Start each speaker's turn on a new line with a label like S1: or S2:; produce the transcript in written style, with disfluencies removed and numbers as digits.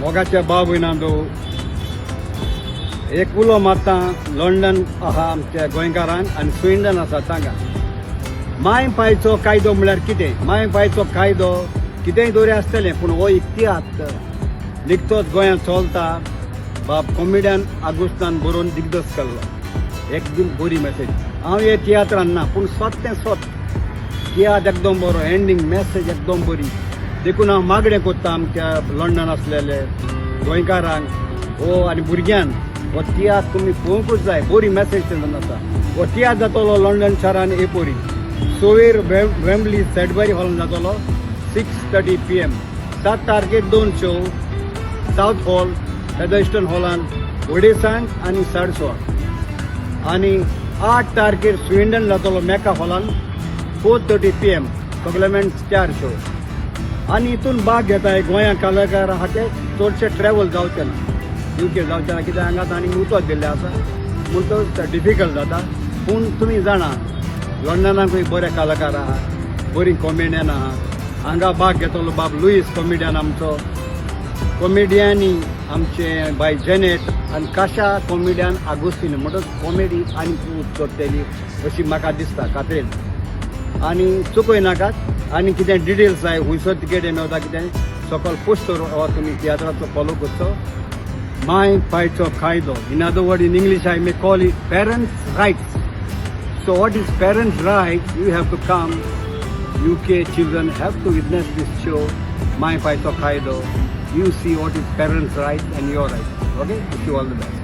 S1: मोगाच्या बाव भयणांनो, एक उलो मारता. लंडन आहा आमच्या गोंयकारांक आनी स्विंडन आसा तांकां. माय पायचो कायदो म्हळ्यार कितें? माय पायचो कायदो कितेंय दोरी आसतलें, पूण हो इतिहास निकतोच गोंयांत चलता. बाब कॉमेडियन आगुस्तान बरोवन दिग्दर्श केल्लो, एकदम बरी मॅसेज. हांव हे तियात्रान ना, पूण सत तें सत. तियात्र एकदम बरो, एंडींग मॅसेज एकदम बरी. देखून हांव मागणें करता आमच्या लंडन आसलेले गोंयकारांक हो आनी भुरग्यान, हो तियात्र तुमी पळोवंकूच जाय. बरी मॅसेज तेतून आसा. हो तियात्र जातलो लंडन शारान एपोरी सोवेर वेम्बली सॅडबरी हॉलान जातलो, 6:30 p.m. 7 तारखेर दोन शो, सावथ हॉल, फेदरस्टन हॉलान अडेसांक आनी 6:30. आनी 8 तारखेर स्विंडन जातलो, मेका हॉलान 4:30 p.m. सगळे मेळून चार शो. आनी हितून भाग घेताय गोंया कलाकार आहा ते चडशे ट्रॅवल जावचे ना, युके जावचे ना, कित्याक हांगा आनी उतर दिल्लें आसा म्हणटच डिफिकल्ट जाता. पूण तुमी जाणा, लंडनाकूय बरे कलाकार आहा, बरी कॉमेडियन आहा. हांगा भाग घेतलो बाब लुईस कॉमेडियन, आमचो कॉमेडियनी आमचे बाय जेनेट आनी काशा कॉमेडियन आगोस्तीन. म्हणटच कॉमेडी आनी चडटली अशी म्हाका दिसता खात्रेन. आनी चुकय नाकात. आनी कितें डिटेल्स जाय, खुंयसर तिकेट मेवता, कितें सकल पोस्ट हो तुमी तियात्राचो फॉलो करचो. माय पायचो कायदो, in other word, in English I may call it parents' rights. So what is parents' right? You have to come. UK children have to witness this show, माय पायचो कायदो. You see what is parents' right and your right. Okay, wish you all the best.